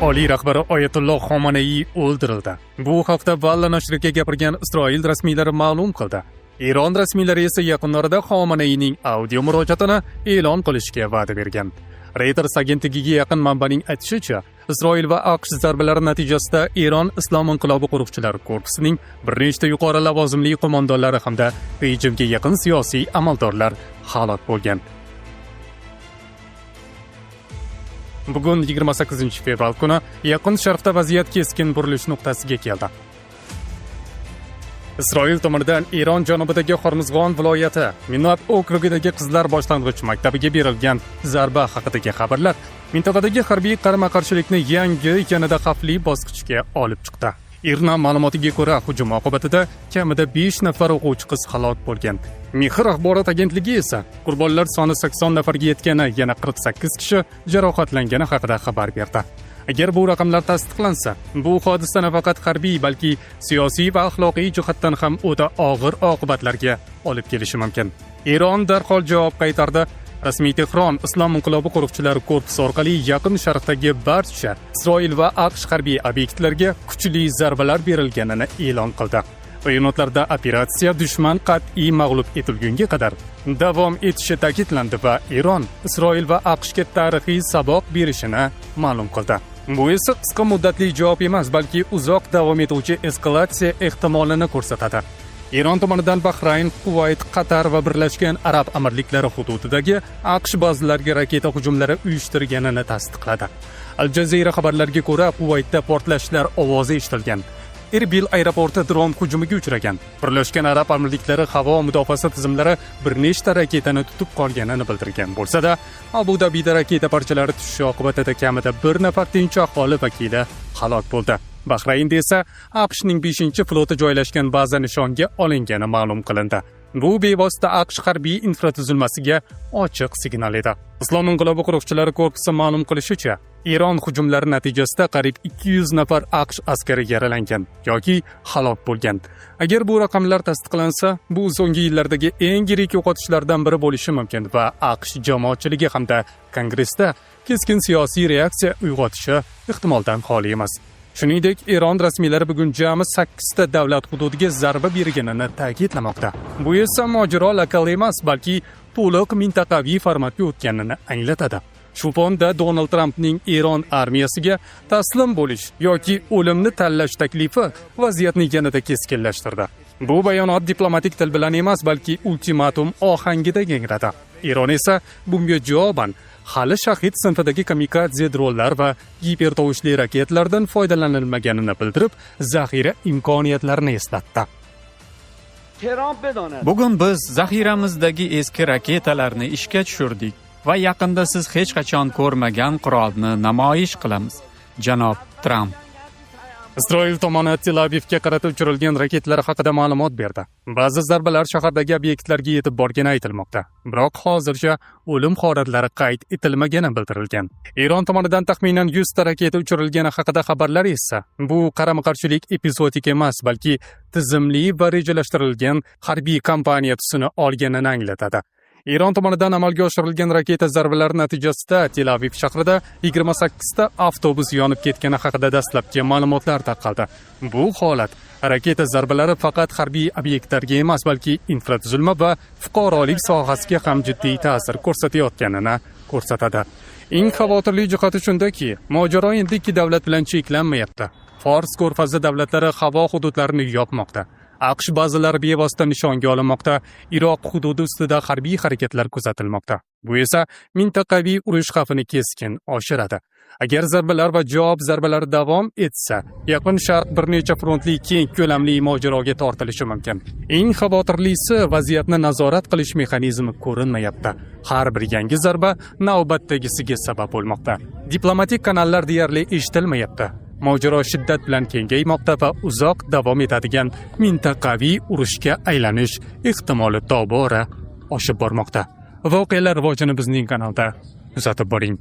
Oliy rahbari Oyatulloh Xomanaiy o'ldirildi. Bu haqda Valla nashriga gapirgan Isroil rasmiylari ma'lum qildi. Eron rasmiylari esa yaqin orada Xomanaining audio murojaatini e'lon qilishga va'da bergan. Reuters agentligiga yaqin manbaning aytishicha, Isroil va AQSh zarbalari natijasida Eron Islom inqilobi qo'riqchilari korpusining bir nechta yuqori lavozimli qo'mondonlari hamda rejimga yaqin siyosiy amaldorlar halok bo'lgan. Bugun 28 fevral kuni Yaqin Sharqda vaziyat keskin burilish nuqtasiga keldi. Isroil tomonidan Eron janubidagi Hormuzg'on viloyati Minab okrugidagi qizlar boshlang'ich maktabiga berilgan zarba haqidagi xabarlar mintaqadagi harbiy qarama-qarshilikni yangi, yanada xavfli bosqichga olib chiqdi. IRNA ma'lumotiga ko'ra, hujum oqibatida kamida 5 nafar o'quvchi qiz halok bo'lgan. Mehr axborot agentligi esa qurbonlar soni 80 nafarga yetgani, yana 48 kishi jarohatlangani haqida xabar berdi. Agar bu raqamlar tasdiqlansa, bu hodisa nafaqat harbiy, balki siyosiy va axloqiy jihatdan ham o'ta og'ir oqibatlarga olib kelishi mumkin. Eron darhol javob qaytardi. Rasmiy Tehron Islom inqilobi qo'riqchilari korpusi orqali Yaqin Sharqdagi barcha Isroil va AQSh harbiy obyektlariga kuchli zarbalar berilganini e'lon qildi. Bayonotlarda operatsiya dushman qat'iy mag'lub etilgunga qadar davom etishi ta'kidlandi va Eron Isroil va AQShga tarixiy saboq berishini ma'lum qildi. Bu esa qisqa muddatli javob emas, balki uzoq davom etuvchi eskalatsiya ehtimolini ko'rsatadi. Eron tomonidan Bahrayn, Kuvayt, Qatar va Birlashgan Arab Amirliklari hududidagi AQSh bazalariga raketa hujumlari uyushtirganini tasdiqladi. Al Jazeera xabarlariga ko'ra, Kuvaytda portlashlar ovozi eshitilgan. Erbil aeroporti dron hujumiga uchragan. Birlashgan Arab Amirliklari havo mudofaasi tizimlari bir nechta raketani tutib qolganini bildirgan bo'lsa-da, Abu Dabida raketa parchalari tushishi oqibatida kamida bir nafar tinch aholi vakili halok bo'ldi. Bahraynda esa AQShning 5-floti joylashgan baza nishonga olingani ma'lum qilindi. Bu bevosita AQSh harbiy infratuzilmasiga ochiq signal edi. Islom inqilobi qo'riqchilari korpusi ma'lum qilishicha, Eron hujumlari natijasida qariyb 200 nafar AQSh askari yaralangan yoki halok bo'lgan. Agar bu raqamlar tasdiqlansa, bu so'nggi yillardagi eng yirik yo'qotishlardan biri bo'lishi mumkin va AQSh jamoatchiligi hamda Kongressda keskin siyosiy reaksiya uyg'otishi ehtimoldan xoli emas. Shuningdek, Eron rasmiylari bugun jami 8 ta davlat hududiga zarba berganini ta'kidlamoqda. Bu esa mojaro lokal emas, balki to'liq mintaqaviy formatga o'tganini anglatadi. Shu fonda Donald Trampning Eron armiyasiga taslim bo'lish yoki o'limni tanlash taklifi vaziyatni yanada keskinlashtirdi. Bu bayonot diplomatik til bilan emas, balki ultimatum ohangida yangradi. Eron esa bunga javoban hali Shahid sinfidagi kamikadze dronlar va gipertovushli raketalardan foydalanilmaganini bildirib, zaxira imkoniyatlarini eslatdi. Bugun biz zaxiramizdagi eski raketalarni ishga tushirdik va yaqinda siz hech qachon ko'rmagan qurolni namoyish qilamiz, janob Tramp. Isroil tomoni Tel Avivga qarata uchirilgan raketalar haqida ma'lumot berdi. Ba'zi zarbalar shahardagi obyektlarga yetib borgani aytilmoqda. Biroq hozircha o'lim holatlari qayd etilmagani bildirilgan. Eron tomonidan taxminan 100 ta raketa uchirilgani haqida xabarlar esa bu qarama-qarshilik epizodik emas, balki tizimli va rejalashtirilgan harbiy kampaniya tusini olganini anglatadi. Eron tomonidan amalga oshirilgan raketa zarbalari natijasida Tel Aviv shahrida 28 ta avtobus yonib ketgani haqida dastlabki ma'lumotlar tarqaldi. Bu holat raketa zarbalari faqat harbiy obyektlarga emas, balki infratuzilma va fuqarolik sohasiga ham jiddiy ta'sir ko'rsatayotganini ko'rsatadi. Eng xavotirli jihati shundaki, mojaro endi ikki davlat bilan cheklanmayapti. Fors ko'rfazi davlatlari havo hududlarini yopmoqda. AQSh bazalari bevosita nishonga olinmoqda. Iroq hududi ustida harbiy harakatlar kuzatilmoqda. Bu esa mintaqaviy urush xavfini keskin oshiradi. Agar zarbalar va javob zarbalari davom etsa, Yaqin Sharq bir necha frontli keng ko'lamli mojaroga tortilishi mumkin. Eng xavotirlisi, vaziyatni nazorat qilish mexanizmi ko'rinmayapti. Har bir yangi zarba navbatdagisiga sabab bo'lmoqda. Diplomatik kanallar deyarli eshitilmayapti. Mojaro shiddat bilan kengaymoqda va uzoq davom etadigan mintaqaviy urushga aylanish ehtimoli tobora oshib bormoqda. Voqealar rivojini bizning kanalda kuzatib boring.